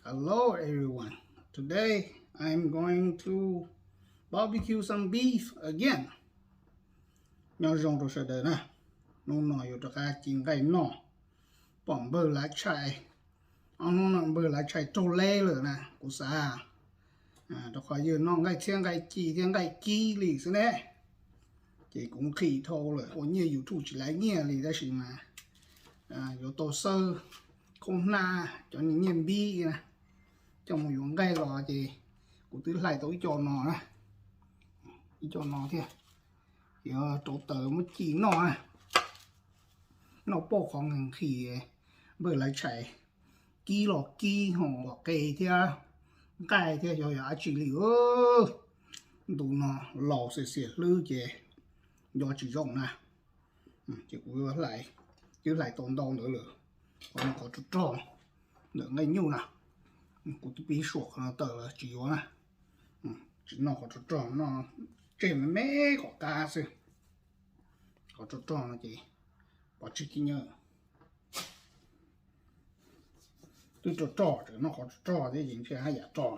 Hello everyone. Today I'm going to barbecue some beef again. Nyob zoo rau sawv daws na. Hnub no yuav rov qab ci nqaij noj. Pom npawg Lav Tshais, ob hnub no npawg Lav Tshais raug leb lawm na kuv xav. Rau qhov yawg noj nqaij txhiab nqaij ci thiab nqaij kib li xwb ne. Ces kuv nqhis dhau lawm, ua nyiaj YouTube tsis lav nyiaj li tab sis mas yuav tau xawb khoob hnab cov nyiaj npib na, coj mus yuav nqaij los ces kuv twb hlais tau ib co no na, ib co no thiab. Yuav rauv taws muab ci noj na, noj pauj qhov nqhis npawg Lav Tshais kib los kib ho qe thiab nqaij thiab xyov yog dab tsi li. Ntu no laus xiam xiam hlwb ces nco tsis zoo na. Ces kuv yuav hlais, twb hlais tau ntau ntawd lawm. Qhov no qhov rog rog ntawm nqaij nyuj na, kuv twb pib suam qhov no tawm lawm tsis yuav na. Tsis noj qhov rog rog no, tseg me me kom qab xwb. Qhov rog rog no ces pov tseg tib nyuag. Twb rog rog, tseem noj qhov rog rog thiab ces ntshe haj yam rog.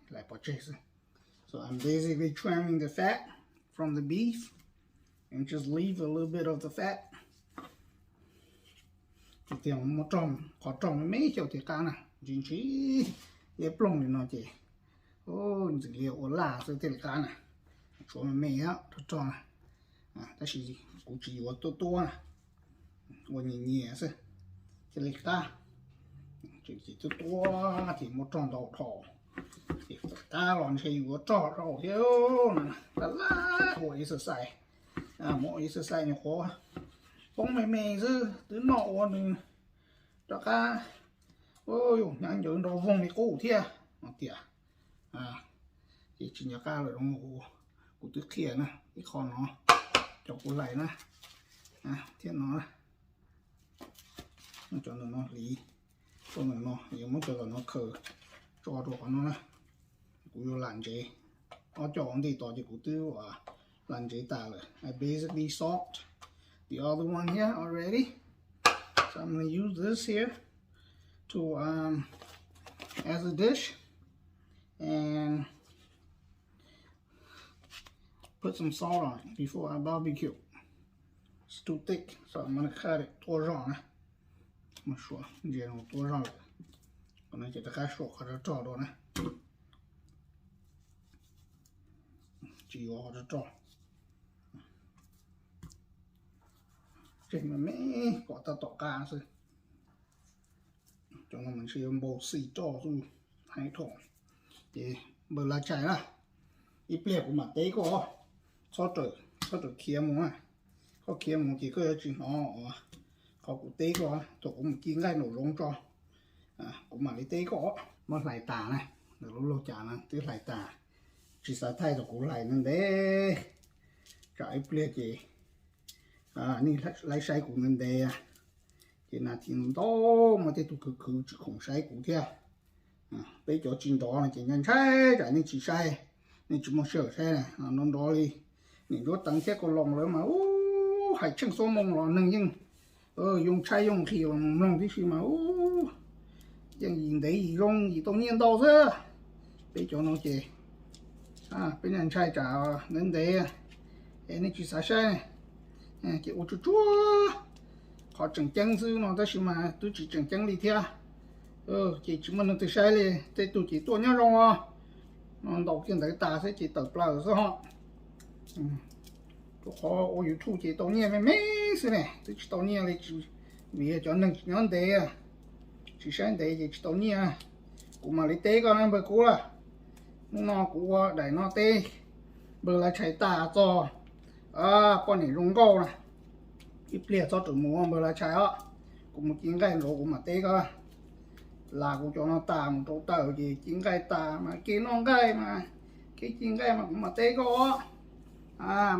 Hlais pov tseg xwb. So I'm basically trimming the fat from the beef and just leave a little bit of the fat. Ces tias muab qhov rog me me xyaum thiaj qab na, ntsis ntsis liab ploog li no ces ntxim li ua laj xwb thiaj li qab na. Tshuav me me rog rog na, tab sis kuv tsis yuav tuab tuab na, ua nyias nyias xwb thiaj li qab. Ces tuab tuab ces muab rog ntau dhau, ces qab los ntshe yuav rog rau thiab. Laj laj ua exercise, mus ua exercise nyuam qhuav poob me me xwb twb noj ua nws rov qab, hnyav ncaws nrov voog li qub thiab no tias. Ces tsis nco qab lawm, kuv twb qhia na, ib qho no cov kuv hlais na, thiab no, cov ntawm no hliv, cov ntawm no yuav muab cov tom no khaws tso rau qhov no na. Kuv yuav lam ntsev, ob co ua ntej tos ces kuv twb lam ntsev tas lawm. I basically salt the other one here already. So I'm gonna use this here to, um, as a dish and put some salt on it before I barbecue. It's too thick, so I'm gonna cut it tua zog na. Suav ntsia no tua zog lawm, qhov no ces rov qab suam qhov rog rog dua na. Tsis yuav qhov rog rog, tseg me me kom tab tom qab xwb. Cov no mas ntshe yuav npau xi roj xwb, hais rau. Ces npawg Lav Tshais na, ib pliag kuv mam teb koj, txhob rawm, txhob rawm khiav mus na. Koj khiav mus ces koj yuav tsis hnov qhov kuv teb koj. Thaum kuv mus ci nqaij nraum zoov tso, kuv mam li teb koj. Muab hlais tas na, ntawm lub lauj kaub no twb hlais tas, tsis xav thaij thaum kuv hlais ntev ntev, tsam ib pliag ces nej laiv saib kuv ntev ntev, ces nas this ntau mas tej tug khwv khwv tsis khoom saib kuv thiab. Peb cov tsis nrov no ces ntshai tsam nej tsis saib, nej tsis muaj sij hawm saib na. Nrov nrov li niam Ntsuab Teev thiab Kau Loos lawv mas ub, hais tsheej xuab moos los neeg yeej yoo tshaib yoo nqhis los mloog tib si mas ub, yeej yim ntev yim zoo yim tau nyiaj ntau xwb. Peb cov no ces peb ntshai tsam ntev ntev es nej tsis xav saib, ces ua tsuag tsuag qhov tseem ceeb xwb no tab sis mas twb tsis tseem ceeb li thiab. Ces tsis muaj neeg twg saib li, tej tug ces tuaj nyob zoo os, no ntaus kiag ntawd tas xwb ces tawm plaws xwb ho. Rau qhov ua YouTube ces tau nyiaj me me xwb ne, twb tsis tau nyiaj li, vim cov neeg tsis nyob ntev, tsis saib ntev ces tsis tau nyiaj. Kuv mam li teb koj na npawg Kub lawm. Hnub no kuv ua daim no teb npawg Lav Tshais tas txog poj niam zoo nkauj na. Ib pliag txhob rawm mus npawg Lav Tshais os, kuv mus ci nqaij nraud kuv mam teb koj. Las kuv cov no tas mus rau taws ces ci nqaij tas mas kev noj nqaij mas, kev ci nqaij mas kuv mam teb koj os.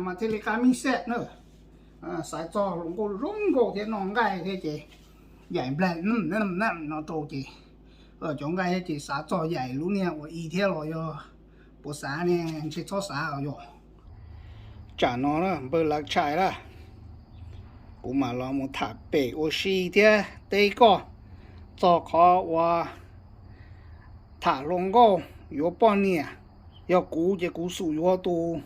Mas thiaj li qab mib xej na. Xav txog hluas nkauj zoo nkauj thiab noj nqaij thiab ces yaim nplaig no rau ces cov nqaij thiab ces xav txog yaim lub niag ua i thiab los yog puas xav ne, ntshe txhob xav os yog. Tsam no na npawg Lav Tshais na, kuv mam los mus tham pem ua si thiab teb koj. Txog qhov uas tham hluas nkauj yuav poj niam, yog kuv ces kuv xum yuav tus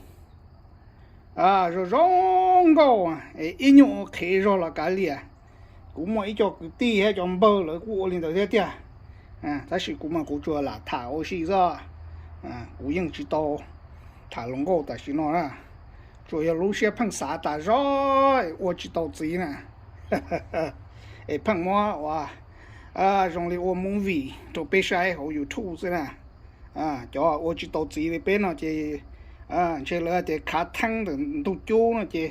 zoo zoo nkauj, ib nyuag ua qhev zog los kav liam. Kuv muaj ib co kwv tij thiab cov npawg lawv kuj ua li ntawd thiab tiag. Tab sis kuv mas kuv tsuas lam tham ua si xwb. Kuv yeej tsis tau tham hluas nkauj tam sim no na. Tsuas yog lub siab pheej xav tas zog ua tsis tau txiv na. Es pheej muab ua zoo li ua movie rau peb saib hauv YouTube xwb na. Cov ua tsis tau txiv li peb no ces ntshe lawv tias khav theeb ntawm ntug cub no ces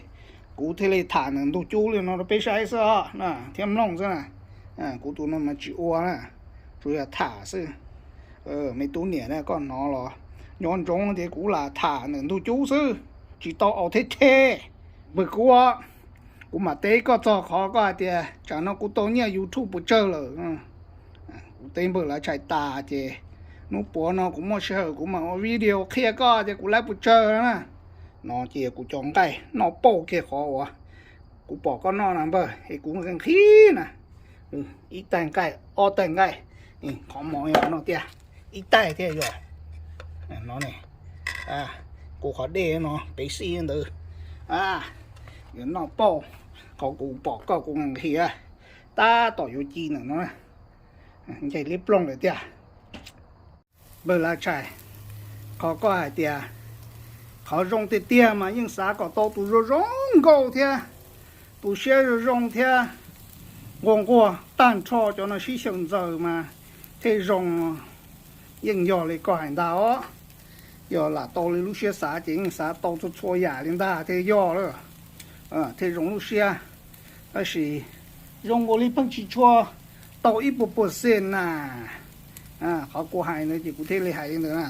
kuv thiaj li tham ntawm ntug cub li no rau peb saib xwb os na, thiab mloog xwb na. Kuv tus no mas tsis ua na, tsuas yog tham xwb. Me tub niam na, koj hnov los nco ntsoov tias kuv lam tham ntawm ntug cub xwb, tsis tau authentic. Npawg Kub, kuv mam teb koj txog qhov koj hais tias tsam no kuv tau nyiaj YouTube puas tsawg lawm. Kuv teb npawg Lav Tshais tas ces hnub puav no kuv muaj sij hawm kuv mam ua video qhia koj tias kuv laiv puas tsawg na. No ces kuv cov nqaij noj pauj kiag qhov uas kuv pom koj noj na npawg, es kuv nqhis na. Ib tais nqaij, ob tais nqaij, qhov mov yog no tiag, ib tais thiab yog no ne. Kuv qhov dej no pev xij ntawd, yuav noj pauj. Qhov kuv pom koj kuv nqhis, tab tom yuav ci ntawm no, nce liab ploog lawm tiag. Npawg Lav Tshais, qhov koj hais tias qhov zoo tiag tiag mas yeej xav kom tau tus zoo zoo nkauj thiab, tus siab zoo zoo thiab, nquag nquag tag nrho cov no sib xyaw ntxaws mas thiaj zoo. Yeej yog li koj hais ntag os. Yog lam tau li lub siab xav ces yeej xav tau txhua txhua yam li ntag thiaj yog lawm, thiaj zoo lub siab. Tab sis zoo nkaus li pheej tsis tshua tau ib puas puas xees na. Qhov kuv hais ntawd ces kuv thiaj li hais li ntawd na.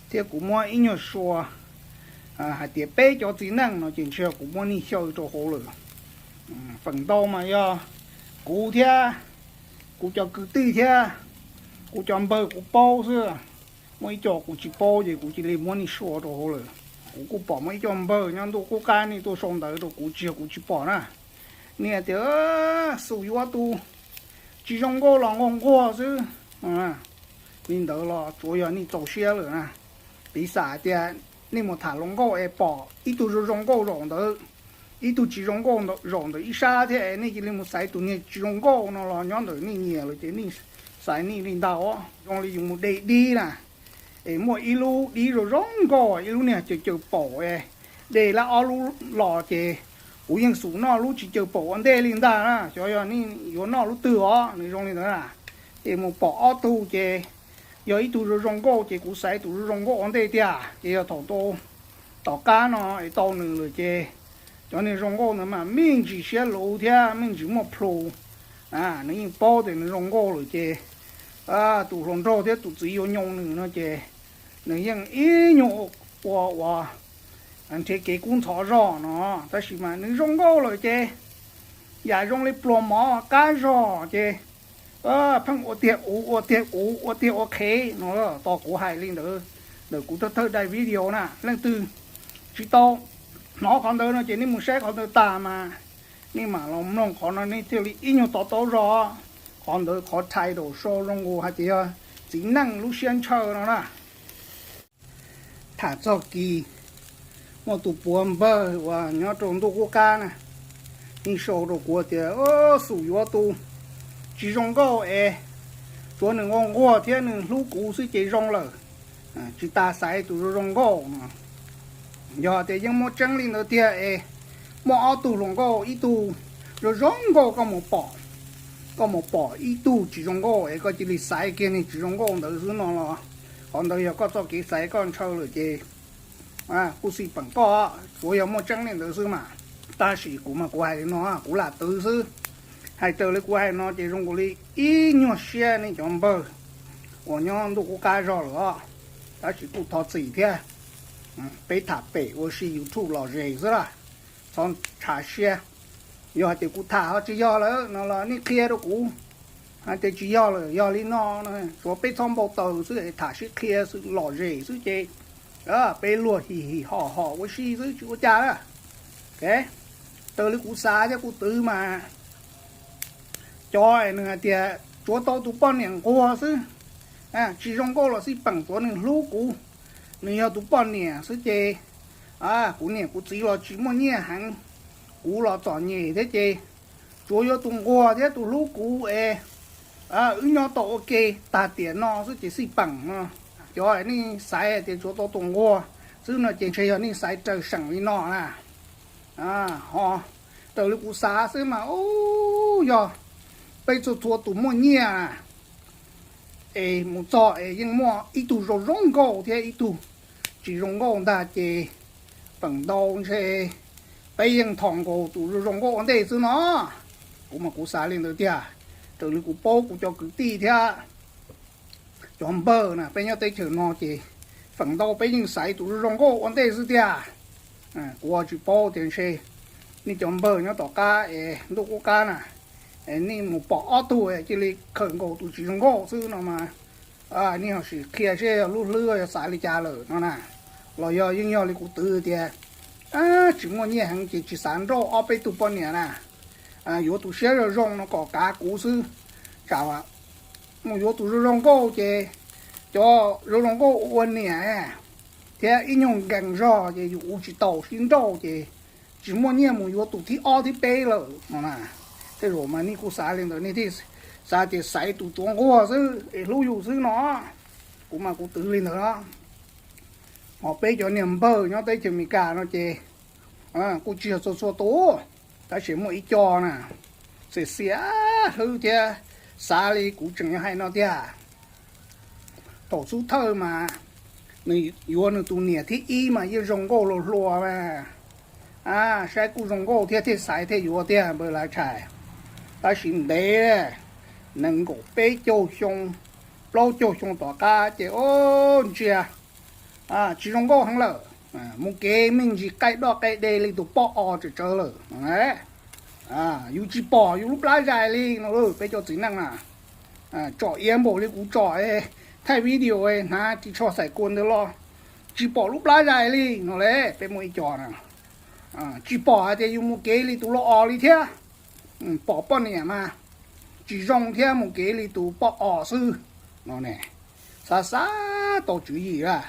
Thiab kuv muab ib nyuag sua hais tias peb cov txiv neej no ces ntshe kuv muab nej xyaw rau hauv lawm. Feem ntau mas yog kuv thiab kuv cov kwv tij thiab kuv cov npawg kuv paub xwb. Muaj ib co kuv tsis paub ces kuv cia li muab nej sua rau hauv lawm. Kuv kuj pom muaj ib co npawg nyob ntuj qub qab nej tuaj sau ntawv rau kuv tsis yog kuv tsis pom na. Nej tias xum yuav tus tsis zoo nkauj los nquag nquag xwb. Li ntawd los tsuav yog nej txaus siab lawm na. Piv xam tias nej mus tham hluas nkauj es pom ib tug zoo zoo nkauj zaum ntawd, ib tug tsis zoo nkauj zaum ntawm ib sab thiab es nej cia li mus xaiv tus niag tsis zoo nkauj no los nyob ntawm nej nyias lawm ces nej xaiv nej li ntag os. Zoo li yus mus de dib na, es muaj ib lub dib zoo zoo nkauj, ib lub niag caws caws paum, de lawm ob lub los ces kuv yeej xum noj lub tsis caws paum ua ntej li ntag na. Xyov yog nej yuav noj lub twg os, nws zoo li ntawd na. Ces mus pom ob tug ces yog ib tug zoo zoo nkauj ces kuv xaiv tus zoo zoo nkauj ua ntej tiag. Ces yog thaum tom qab no es tau nws lawm ces cov niag zoo nkauj ntawd mas me ntsis siab luv thiab me ntsis muaj plhus. Nws yeej paub tias nws zoo nkauj lawm ces tus hluas nraug thiab tus txiv yuav nyoo nws no ces nws yeej ib nyuag ua ua nrhiav kev kub ntxhov zog no. Tab sis mas nws zoo nkauj lawm ces yam zoo li pluas mov qab zog ces pheej ua tiag uv ua tiag uv ua tiag ua qhev no. Tos kuv hais li ntawd ntawm kuv thawj thawj daim video na. Leej twg tsis tau hnov qhov ntawd no ces nej mus saib qhov ntawd tas mas nej mam los mloog qhov no nej thiaj li ib nyuag to taub zog. Qhov ntawd qhov title sau zoo nkaus hais tias yog txiv neej lub siab ntshaw no na. Tham txog kis muaj tus puav npawg uas nyob rau ntuj qub qab na, nws sau rau kuv tias xum yuav tus tsis zoo nkauj es tsuav nws nquag nquag thiab nws hlub kuv xwb ces zoo lawm, tsis tas xaiv tus zoo zoo nkauj no. Yog tias yeej muaj tseeb li ntawd tiag es muaj ob tug hluas nkauj, ib tug zoo zoo nkauj, koj mus pom, koj mus pom ib tug tsis zoo nkauj es koj cia li xaiv kiag niag tsis zoo nkauj ntawd xwb no los qhov ntawd yog koj txoj kev xaiv koj ntshaw lawm ces kuj xij peem koj, tsuav yog muaj tseeb li ntawd xwb mas. Tab sis kuv mas kuv hais li no kuv lam twv xwb. Hais raws li kuv hais no ces zoo nkaus li ib nyuag siab nej cov npawg uas nyob ntuj qub qab zog lawm os. Tab sis kuj thov txim thiab, peb tham pem ua si YouTube lom zem xwb laj, txhob ntshav siab. Yog hais tias kuv tham ho tsis yog lawm no los nej qhia rau kuv hais tias tsis yog lawm, yog li no, tsuav peb txhob npau taws xwb, tham sib qhia xwb lom zem xwb ces peb luag him him hom hom ua si xwb tsis ua cas na. Raws li kuv xav thiab kuv twv mas cov nws hais tias tsuav tau tus poj niam nquag xwb. Tsis zoo nkauj los xij peem, tsuav nws hlub kuv, nws yog tus poj niam xwb ces kuv niam kuv txiv los tsis muaj nyiaj heev, kuv los txom nyem thiab ces tsuav yuav tus nquag thiab tus hlub kuv es wb nyob tau ua ke tag tiam no xwb ces xij peem no. Cov nej xaiv tias tsuav tau tus nquag xwb no ces ntshe yog nej xaiv raws seem li no na. Ho raws li kuv xav xwb mas, u, yog peb txhua txhua tus muaj nyiaj es mus txog es yeej muaj ib tug zoo zoo nkauj thiab ib tug tsis zoo nkauj ntag ces feem ntau ntshe peb yeej thom nkaus tus zoo zoo nkauj ua ntej xwb no. Kuv mas kuv xav li ntawd tiag. Raws li kuv paub kuv cov kwv tij thiab cov npawg na, peb nyob teb chaws no ces feem ntau peb yeej xaiv tus zoo zoo nkauj ua ntej xwb tiag. Kuv tsis paub tias ntshe nej cov npawg nyob tom qab es ntuj qub qab na, nej mus pom ob tug cia li khawm nkaus tus tsis zoo nkauj xwb no mas, nej ho sim qhia seb yog lub hlwb yog xav li cas lawm no na. Los yog yeej yog li kuv twv tias tsis muaj nyiaj heev ces tsis xav nrauj ob peb tug poj niam na. Yuav tus siab zoo zoo no kom kav kuv xwb. Tsam mus yuav tus zoo zoo nkauj ces cov zoo zoo nkauj ua niam thiab ib nyuag nkees zog ces yus ua tsis taus sib nrauj ces tsis muaj nyiaj mus yuav tus thib ob thib peb lawm no na. Tej zaum mas nej kuj xav li ntawd, nej thiaj xav tias xaiv tus tsuav nquag xwb es hlub yus xwb no. Kuv mas kuv twv li ntawd. Ho peb cov niag npawg nyob teb chaws Amelikas no ces kuj tsis yog txhua txhua tus, tab sis muaj ib co na, xiam xiam hlwb thiab xav li kuv tseem yuav hais no tiag. Thaum xub thawj mas nws yuav nws tus niam thib ib mas yeej zoo nkauj hluas hluas mas, saib kuj zoo nkauj thiab thiaj xaiv thiaj yuav tiag npawg Lav Tshais. Tab sis ntev nees nkaum peb caug xyoo, plaub caug xyoo tom qab ces ntsia tsis zoo nkauj heev lawm. Mus kev me ntsis qaij doj qaij de li tus poj os tsawv tsawv lawm. Yus tsis pom yus lub plab zais li no, peb cov txiv neej na. Tsom iav npaum li kuv tsom thaij video hnav ris tsho xaim kua ntawd los tsis pom lub plab zais li no le. Peb muaj ib co na, tsis pom hais tias yus mus kev li tus lau os li thiab. Pom poj niam mas tsis zoo thiab mus kev li tus poj os xwb no ne. Xav xav tau tswv yim a.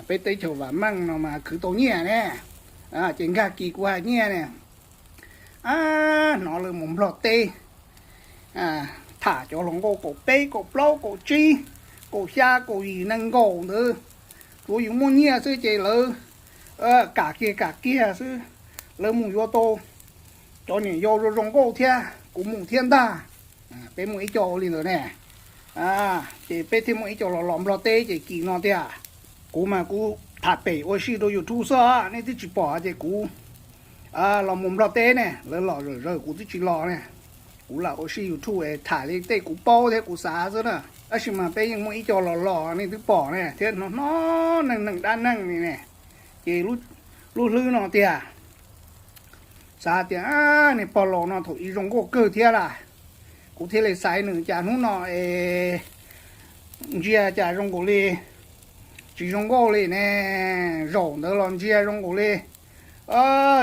Peb teb chaws vam meej no mas khwv tau nyiaj ne. Ces nkag kis kuv hais nyiaj ne, hnov lawv mus Nplog teb tham cov hluas nkauj kaum peb kaum plaub kaum tsib kaum xya kaum yim nees nkaum ntawd, tsuav yus muaj nyiaj xwb ces lawv kam kiag kam kiag xwb. Lawv mus yuav tau cov niam yau zoo zoo nkauj thiab kuv mus thiab ntag. Peb muaj ib co ua li ntawd ne. Ces peb thiaj muaj ib co los los Nplog teb ces kis no tiag. Kuv mas kuv tham pem ua si rau YouTube xwb, nej twb tsis pom ces kuv los mus Nplog teb ne, lawv los zawm zaws kuv twb tsis los ne. Kuv lam ua si YouTube es tham li tej kuv paub thiab kuv xav xwb na. Tab sis mas peb yeej muaj ib co los los nej twb pom ne thiab, hnov hnov neeg neeg dab neeg li ne. Ces lub hlwb no tiag, xav tias niag pog laus no thaum ub zoo nkauj kawg thiab las, kuv thiaj li xaiv nws, cas hnub no es ntsia cas zoo nkaus li tsis zoo nkauj li ne. Zaum ntawd los ntsia zoo nkaus li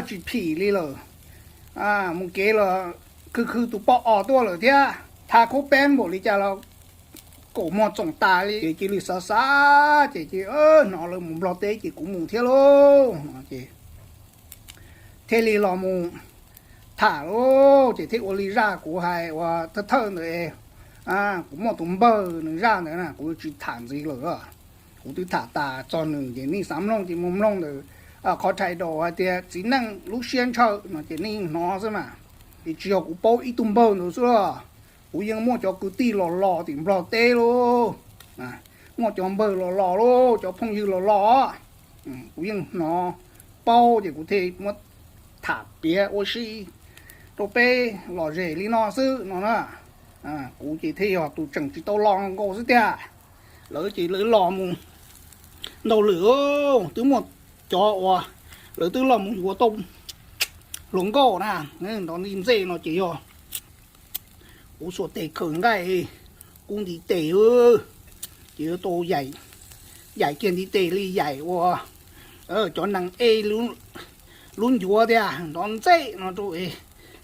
tsis phim li lawm. Mus kev los khwv khwv tus poj os tuaj lawm thiab, tha khaub peeb npaum li cas los kaum muag txoom tas li. Ces cia li xav xav ces cia hnov lawv mus Nplog teb ces kuv mus thiab lauj no ces thiaj li los mus tham lauj. Ces thiaj ua li zaj kuv hais uas thawj thawj ntawd, kuv muaj tus npawg nws zaj ntawd na kuv tsis tham ntxiv lawm. Kuv twb tham tas txog nws ces nej xav mloog ces mus mloog ntawm qhov title hais tias txiv neej lub siab ntshaw no ces nej yeej hnov xwb mas. Ces tsis yog kuv paub ib tug npawg ntawd xwb los, kuv yeej muaj cov kwv tij los los tim Nplog teb lauj, muaj cov npawg los los lauj, cov phooj ywg los los. Kuv yeej hnov paub ces kuv thiaj muab tham piav ua si rau peb lom zem li no xwb no na. Kuv ces thiaj yog tus tseem tsis tau los nkaus xwb tiag. Lawv ces lawv los mus ntau lawm, twb muaj cov uas lawv twb los mus yuav tau hluas nkauj na. Nrov nti ntxej no ces yog kuv xuas tes khaws nqaij kub ntiv tes, ces yuav tau yaim kiag ntiv tes li yaim ua cov nees ej lub ncuav tiag. Nrov ntxej no rau es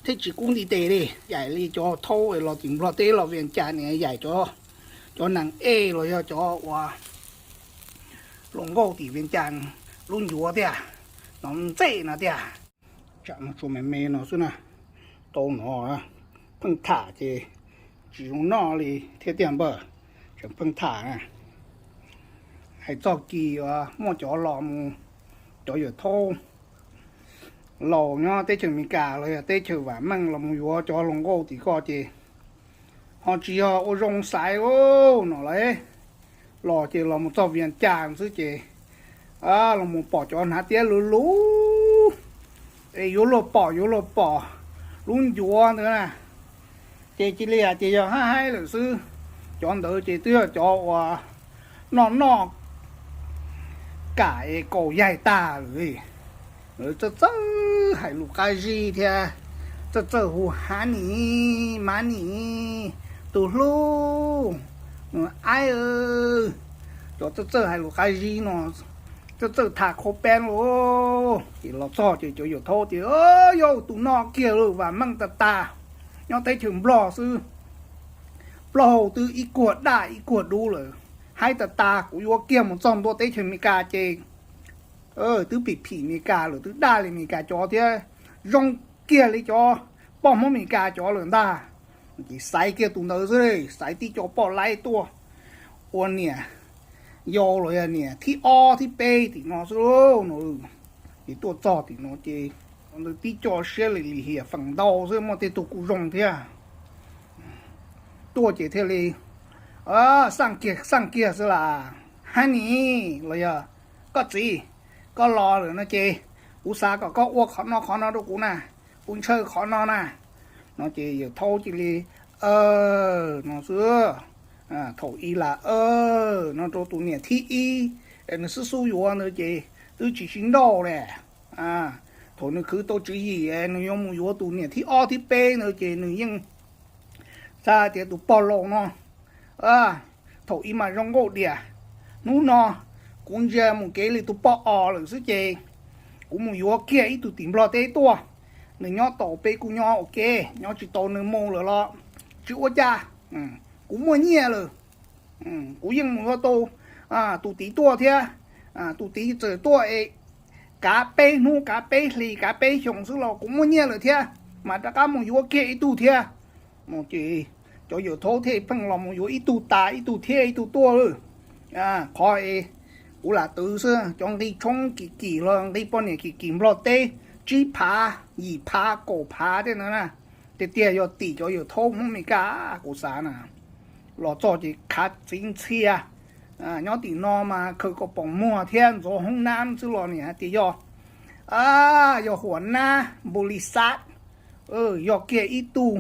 thiab tsis kub ntiv tes li, yaim li cov thaub los tim Nplog teb los Vias Cas ne, yaim cov, cov nees ej los yog cov uas hluas nkauj tim Vias Cas lub ncuav tiag, no ntxej no tiag. Tsam no tsuas me me no xwb na, tau no pheej tham ces tsis zoo noj li thiab tiag npawg, tseem pheej tham na. Hais txog kis uas muaj cov los mus, cov yawm thaub laus nyob teb chaws Amelikas los yog teb chaws vam meej los mus yuav cov hluas nkauj tim ko ces ho tsis yog ua zoo xaiv no lauj. Los ces los mus txog Vias Cas xwb ces los mus pom cov hnav tiab luv luv es yuav luag pom yuav luag pom lub ncuav ntawd na, ces cia li hais tias yog haib haib lawm xwb. Cov ntawd ces twb yog cov uas noj noj kam es kaum yaig tag lawm. Lawv txawj txawj hais lus qab zib thiab txawj txawj hu honey, money, tus hlub, aib, cov txawj txawj hais lus qab zib no, txawj txawj tham khau peb lawm. Ces los txog ces cov yawm thaub tias, yog tus no kiag lawm, vam meej tas tas, nyob teb chaws Nplog xwb, plaub hau twb ib kuag daj ib kuag dub lawm, haib tas tas, kuv yuav kiag mus txog ntua teb chaws Amelikas ces twb phim phim Amelikas lawm, twb daj li Amelikas cov thiab zoo kiag li cov poj Hmoob Amelikas cov lawm ntag. Ces xaiv kiag tus ntawd xwb, xaiv tib co poj laib tuaj ua niam yau los yog niam thib ob thib peb tim no xwb no. Ces tuaj txog tim no ces ntawd tib co siab li lim hiam feem ntau xwb, muaj tej tug kuj zoo thiab. Tuaj ces thiaj li xaj kiag xaj kiag xwb las, honey los yog koj txiv, koj los lawm no ces kuv xav kom koj ua qhov no qhov no rau kuv na, kuv ntshaw qhov no na. No ces yawm thaub cia li no xwb. Thaum i las no rau tus niam thib ib, nws xub xub yuav ntawd ces twb tsis sib nrauj li. Thaum nws khwv tau tswv yim nws yuav mus yuav tus niam thib ob thib peb ntawd ces nws yeej xav tias tus pog laus no thaum i mas zoo nkauj diam. Hnub no kuv ntsia mus kev li tus poj os lawm xwb ces kuv mus yuav kiag ib tug tim Nplog teb tuaj. Nws nyob tau peb kuj nyob ua ke, nyob tsis tau nws mus lawm los tsis ua cas. Kuv muaj nyiaj lawm, kuv yeej mus yuav tau tus tid tuaj thiab. Tus tid txawm tuaj es kav peb hnub kav peb hlis kav peb xyoos xwb los kuv muaj nyiaj lawm thiab, mas rov qab mus yuav kiag ib tug thiab. Ces cov yawm thaub thiaj pheej los mus yuav ib tug tas ib tug thiab ib tug tuaj. Qhov es kuv lam twv xwb, cov nqi tshoob kim kim los nqi poj niam kim kim Nplog teb, tsib phav, yim phav, kaum phav tej ntawd na, tiag tiag yog tim cov yawm thaub Hmoob Meskas kuv xav na. Los txog ces khav txiv ntxhia, nyob tim no mas khaws kaus poom muag thiab ntxuav hoob nab xwb los nim hais tias yog, yog huam nab npu li xav, yog kiag ib tug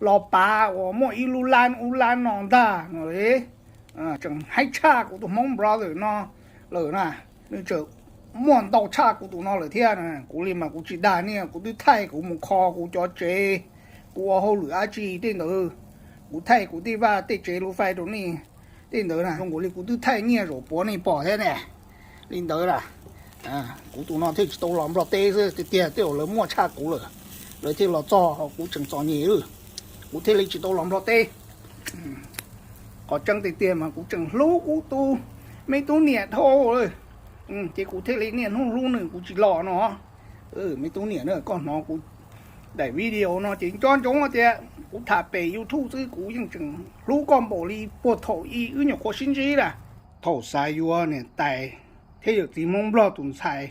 los pav uas muaj ib lub lab ub lab no ntag no. Tseem haib tshaj kuv tus Hmoob brother no lawm na, nws tseem muaj ntau tshaj kuv tus no lawm thiab. Kuv li mas kuv tsis dag nej, kuv twb thaij kuv mus kho kuv cov tsev, kuv ua hauj lwm dab tsi tej ntawd, kuv thaij kuv tej vaj tej tsev lub fais rau nej tej ntawd na, zoo nkaus li kuv twb thaij nyiaj zaum puav nej pom thiab ne. Li ntawd na, kuv tus no thiaj tsis tau los Nplog teb xwb, tiag tiag tej zaum lawv muaj tshaj kuv lawm, lawv thiaj los txog, kuv tseem txom nyem, kuv thiaj li tsis tau los Nplog teb. Qhov tseeb tiag tiag mas kuv tseem hlub kuv tus me tub niam dhau, ces kuv thiaj li niaj hnub hlub nws kuv tsis los no. Me tub niam na, koj hnov kuv daim video no ces nco ntsoov tias kuv tham pem YouTube xwb, kuv yeej tseem hlub koj npaum li puag thaum ub wb nyuam qhuav sib ntsib na. Thaum xav yuav niam tais thiab yawm txiv Hmoob Nplog tus ntxhais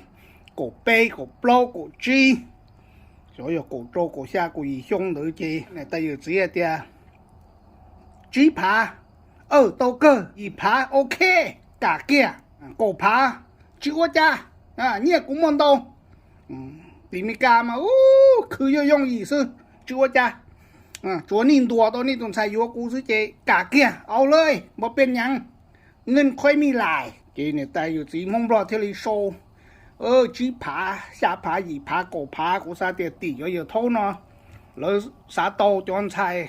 kaum peb kaum plaub kaum tsib, xyov yog kaum rau kaum xya kaum yim xyoo ntawd ces niam tais yawm txiv hais tias tsib phav, aw tau kawg, yim phav ok, kam kiag, kaum phav, tsis ua cas, nyiaj kuv muaj ntau. Tim Meskas mas khwv yooj yooj yim xwb, tsis ua cas, tsuav nej ntuas tau nej tus ntxhais yuav kuv xwb ces kam kiag, au lawm npau pej nyav, nkeej khuaib mij lais. Ces niam tais yawm txiv Hmoob Nplog thiaj li sau tsib phav, xya phav, yim phav, kaum phav, kuv xav tias tim cov yawm thaub no lawv xav tau cov ntxhais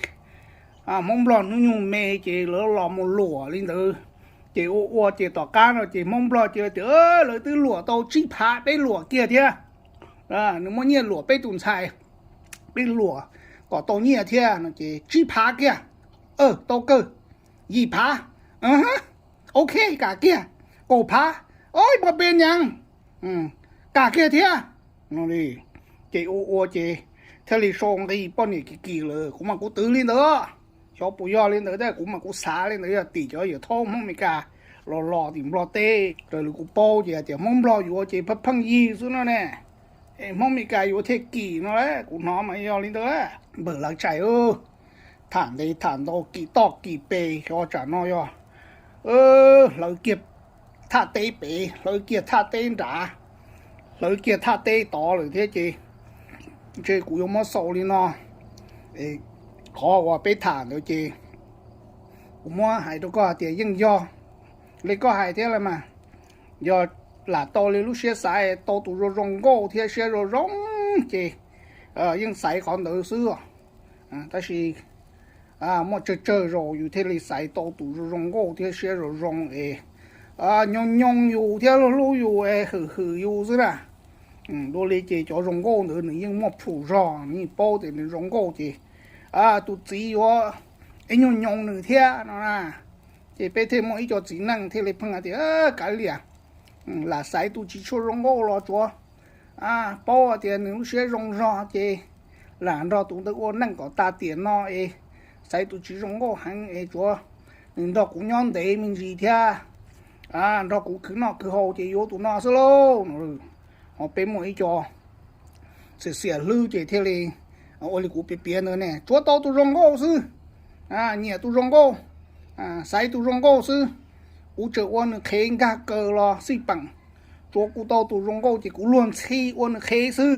Hmoob Nplog hnub nyoog me ces lawv los mus luam li ntawd. Ces ua ua ces tom qab no ces Hmoob Nplog ces tias lawv twb luam tau tsib phav, peb luam kiag thiab. Nws muaj nyiaj luam peb tus ntxhais, peb luam kom tau nyiaj thiab no ces tsib phav kiag. Tau kawg. Yim phav. Ok, kam kiag. Kaum phav. Oj, pos pes nyav. Kam kiag thiab. Ces ua ua ces thiaj li sau nqi poj niam kim kim lawm. Kuv mas kuv twv li ntawd. Xyov puas yog li ntawd thiab, kuv mas kuv xav li ntawd, yog tim cov yawm thaub Hmoob Amelikas los los tim Nplog teb, raws li kuv paub ces tias Hmoob Nplog yuav ces pheej pheej yig xwb no ne. Es Hmoob Amelikas yuav thiaj kim no las, kuv hnov mas yog li ntawd. Npawg Lawv Tshais, tham ntev tham ntau, kim toj kim pes, xyov tsam no yog hlawv kiag thaj teb pem, hlawv kiag thaj teb nrad, hlawv kiag thaj teb tod lawm thiab ces ntshe kuv yuav muab xaus li no. Qhov uas peb tham ntawd ces kuv muab hais rau koj hais tias yeej yog li koj hais thiab las mas. Yog lam tau li lub siab xaiv, tau tus zoo zoo nkauj thiab siab zoo zoo ces yeej xaiv qhov ntawd xwb. Tab sis muaj tsawg tsawg zaus yus thiaj li xaiv tau tus zoo zoo nkauj thiab siab zoo zoo es nyob nyob yus thiab hlub hlub yus es hwm hwm yus xwb na. Dua li ces cov zoo nkauj ntawd nws yeej muaj proof zog, nws yeej paub tias nws zoo nkauj ces tus txiv yuav ib nyuag nyob nws thiab no na. Ces peb thiaj muaj ib co txiv neej thiaj li pheej hais tias kav liam, lam xaiv tus tsis tshua zoo nkauj los tsuav paub tias nws lub siab zoo zog ces lam nrog tus ntawd ua neej kom tas tiam no es xaiv tus tsis zoo nkauj heev es tsuav nws nrog kuv nyob ntev me ntsis thiab nrog kuv khwv noj khwv haus ces yuav tus no xwb lauj. Ho peb muaj ib co xiam xiam hlwb ces thiaj li ua li kuv piav piav ntawd ne, tsuav tau tus zoo nkauj xwb, nyiam tus zoo nkauj, xaiv tus zoo nkauj xwb. Kuv tseem ua nws qhev nkag kaws los xij peem, tsuav kuv tau tus zoo nkauj ces kuv luag ntxhi ua nws qhev xwb.